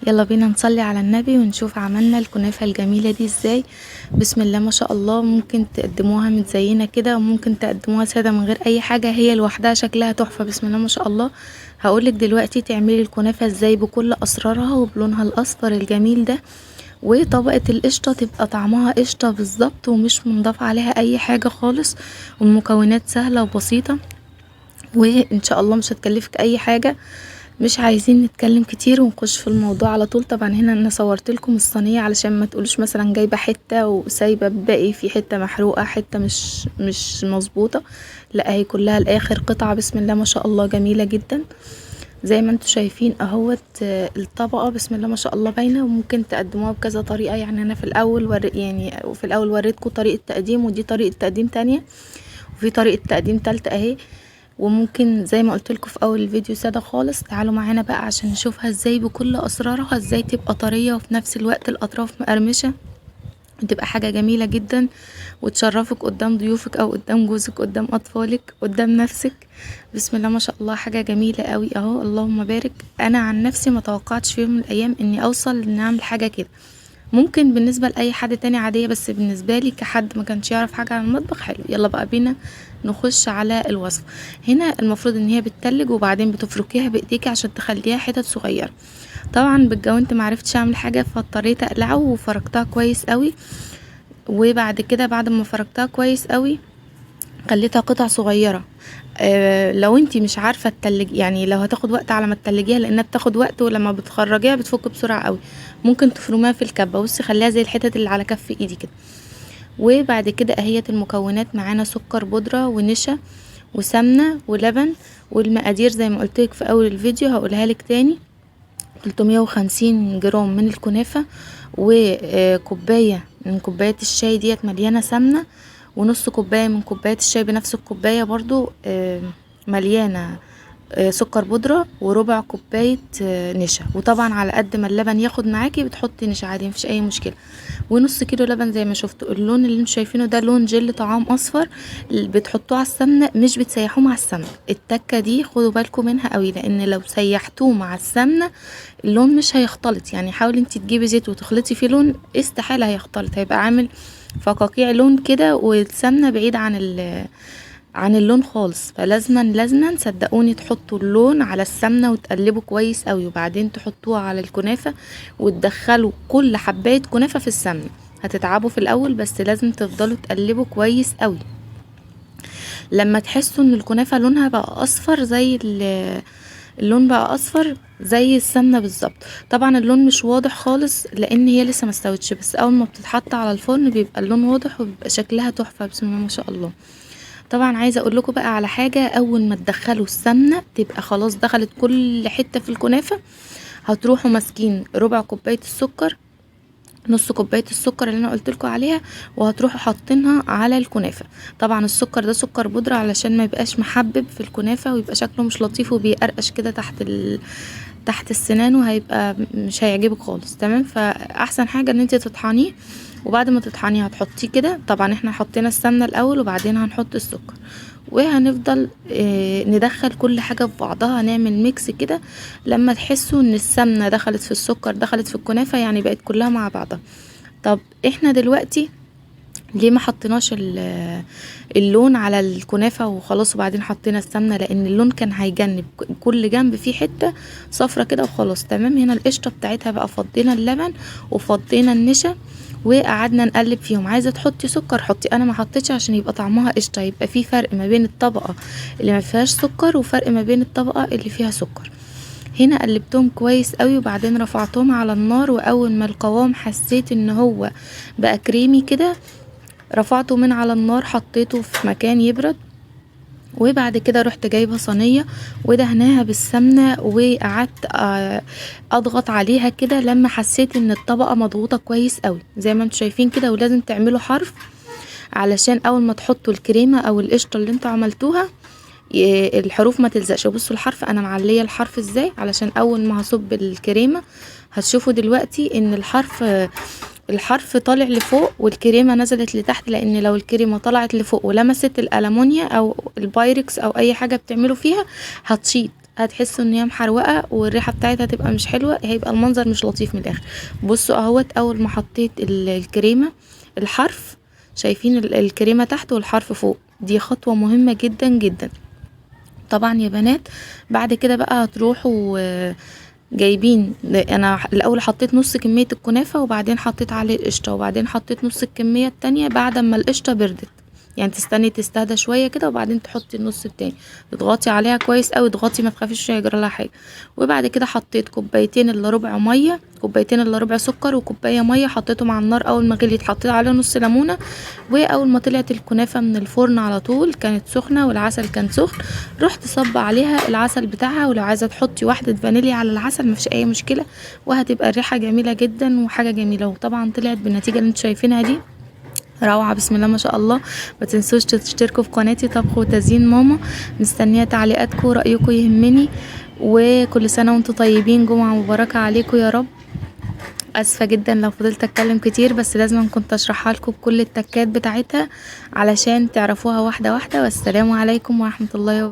يلا بينا نصلي على النبي ونشوف عملنا الكنافة الجميلة دي ازاي. بسم الله ما شاء الله. ممكن تقدموها متزينة كده، وممكن تقدموها سادة من غير اي حاجة، هي لوحدها شكلها تحفة بسم الله ما شاء الله. هقولك دلوقتي تعملي الكنافة ازاي بكل اسرارها وبلونها الاصفر الجميل ده، وطبقة القشطة تبقى طعمها قشطة بالظبط ومش منضاف عليها اي حاجة خالص، والمكونات سهلة وبسيطة وان شاء الله مش هتكلفك اي حاجة. مش عايزين نتكلم كتير ونخش في الموضوع على طول. طبعا هنا انا صورت لكم الصينية علشان ما تقولوش مثلا جايبة حتة وسايبة باقي في حتة محروقة، حتة مش مظبوطة، لا هي كلها الاخر قطعة بسم الله ما شاء الله جميلة جدا زي ما انتم شايفين اهوت. الطبقة بسم الله ما شاء الله باينة، وممكن تقدموها بكذا طريقة. انا في الاول يعني في الاول وريتكم طريقة تقديم، ودي طريقة تقديم تانية، وفي طريقة تقديم تالتة اهي. وممكن زي ما قلت لكم في اول الفيديو سادة خالص. تعالوا معانا بقى عشان نشوفها ازاي بكل اسرارها، ازاي تبقى طرية وفي نفس الوقت الاطراف مقرمشة، وتبقى حاجة جميلة جدا وتشرفك قدام ضيوفك او قدام جوزك، قدام اطفالك، قدام نفسك. بسم الله ما شاء الله حاجة جميلة قوي اهو، اللهم بارك. انا عن نفسي ما توقعتش في يوم من الايام اني اوصل ان اعمل حاجة كده. ممكن بالنسبة لأي حد تاني عادية، بس بالنسبة لي كحد ما كانش يعرف حاجة عن المطبخ حلو. يلا بقى بينا نخش على الوصفة. هنا المفروض ان هي بتتلج وبعدين بتفركيها بايديكي عشان تخليها حتت صغيرة. طبعا بالجوانت معرفتش اعمل حاجة فاضطريت اقلعه وفركتها كويس قوي. وبعد كده بعد ما فركتها كويس قوي خليتها قطع صغيرة. لو انتي مش عارفة تتلج، يعني لو هتاخد وقت على ما تتلجيها لانها بتاخد وقت، ولما بتخرجيها بتفك بسرعة قوي، ممكن تفرميها في الكبة. بصي خليها زي الحتت اللي على كف ايدي كده. وبعد كده اهيت المكونات معانا: سكر بودرة ونشا وسمنة ولبن. والمقادير زي ما قلتلك في اول الفيديو هقولها لك تاني: 350 جرام من الكنافة، وكوباية من كوبايات الشاي ديت مليانة سمنة، ونص كوباية من كوبايات الشاي بنفس الكوباية برضو مليانة سكر بودرة، وربع كوباية نشا. وطبعا على قد ما اللبن ياخد معاكي بتحطي نشا عادي مفيش اي مشكلة. ونص كيلو لبن زي ما شفتوا. اللون اللي انتوا شايفينه ده لون جل طعام اصفر، بتحطوه على السمنة، مش بتسيحوه مع السمنة. التكة دي خدوا بالكم منها قوي، لان لو سيحتوه مع السمنة اللون مش هيختلط. حاولي انتي تجيبي زيت وتخلطي فيه لون، استحالة هيختلط، هيبقى عامل فقاقيع لون كده، والسمنة بعيد عن اللون خالص. فلازما لازما صدقوني تحطوا اللون على السمنة وتقلبوا كويس قوي، وبعدين تحطوها على الكنافة وتدخلوا كل حباية كنافة في السمنة. هتتعبوا في الاول بس لازم تفضلوا تقلبوا كويس قوي. لما تحسوا ان الكنافة لونها بقى اصفر زي اللون بقى اصفر زي السمنة بالظبط. طبعا اللون مش واضح خالص لان هي لسه ما استوتش، بس اول ما بتتحط على الفرن بيبقى اللون واضح وبيبقى شكلها تحفة بسم الله ما شاء الله. طبعا عايزة اقول لكم بقى على حاجة: اول ما تدخلوا السمنة تبقى خلاص دخلت كل حتة في الكنافة، هتروحوا ماسكين ربع كوباية السكر، نص كوباية السكر اللي انا قلت لكم عليها، وهتروحوا حاطينها على الكنافة. طبعا السكر ده سكر بودرة علشان ما يبقاش محبب في الكنافة ويبقى شكله مش لطيف وبيقرقش كده تحت السنان، وهيبقى مش هيعجبك خالص. تمام؟ فاحسن حاجة ان انت تطحنيه، وبعد ما تطحنيه هتحطيه كده. طبعا احنا حطينا السمنة الاول وبعدين هنحط السكر، وهنفضل ندخل كل حاجة في بعضها، هنعمل mix كده لما تحسوا ان السمنة دخلت في السكر دخلت في الكنافة، يعني بقت كلها مع بعضها. طب احنا دلوقتي ليه ما حطيناش اللون على الكنافة وخلاص وبعدين حطينا السمنة؟ لان اللون كان هيجنب كل جنب فيه حتة صفرة كده وخلاص. تمام؟ هنا القشطة بتاعتها بقى، فضينا اللبن وفضينا النشا وقعدنا نقلب فيهم. عايزة تحطي سكر حطي، انا ما حطيتش عشان يبقى طعمها قشطة، يبقى في فرق ما بين الطبقة اللي ما فيهاش سكر وفرق ما بين الطبقة اللي فيها سكر. هنا قلبتهم كويس قوي وبعدين رفعتهم على النار، واول ما القوام حسيت ان هو بقى كريمي كده رفعته من على النار، حطيته في مكان يبرد. وبعد كده رحت جايبه صينيه ودهناها بالسمنه وقعدت اضغط عليها كده لما حسيت ان الطبقه مضغوطه كويس قوي زي ما انتم شايفين كده. ولازم تعملوا حرف علشان اول ما تحطوا الكريمه او القشطه اللي انتوا عملتوها الحروف ما تلزقش. بصوا الحرف انا معليه الحرف ازاي، علشان اول ما هصب الكريمه هتشوفوا دلوقتي ان الحرف طالع لفوق والكريمة نزلت لتحت، لان لو الكريمة طلعت لفوق ولمست الألمونيا او البايركس او اي حاجة بتعملوا فيها هتشيط، هتحسوا ان هي محروقة والريحه بتاعتها تبقى مش حلوة، هيبقى المنظر مش لطيف من الاخر. بصوا اهوت اول ما حطيت الكريمة الحرف، شايفين الكريمة تحت والحرف فوق، دي خطوة مهمة جدا جدا. طبعا يا بنات بعد كده بقى هتروحوا جايبين، انا الاول حطيت نص كمية الكنافه وبعدين حطيت عليه القشطه، وبعدين حطيت نص الكمية التانية بعد ما القشطه بردت، يعني تستني تستهدى شوية كده وبعدين تحطي النص التاني، تضغطي عليها كويس قوي، اضغطي ما تخافيش هيجرى لها حاجة. وبعد كده حطيت كوبايتين الا ربع مية، كوبايتين الا ربع سكر وكوبايه مية، حطيتهم على النار اول ما غليت، حطيت عليها نص ليمونه. واول ما طلعت الكنافه من الفرن على طول كانت سخنة والعسل كان سخن، رحت صب عليها العسل بتاعها. ولو عايزه تحطي واحدة فانيليا على العسل مفيش اي مشكلة، وهتبقى الريحة جميلة جدا وحاجه جميلة. وطبعا طلعت بالنتيجة اللي انتوا شايفينها دي روعة بسم الله ما شاء الله. ما تنسوش تشتركوا في قناتي طبخ وتزيين ماما، مستنية تعليقاتكم ورأيكم يهمني. وكل سنة وانتم طيبين، جمعة مباركة عليكم يا رب. اسفة جدا لو فضلت اتكلم كتير، بس لازم كنت اشرحها لكم بكل التكات بتاعتها علشان تعرفوها واحدة واحدة. والسلام عليكم ورحمة الله وبركاته.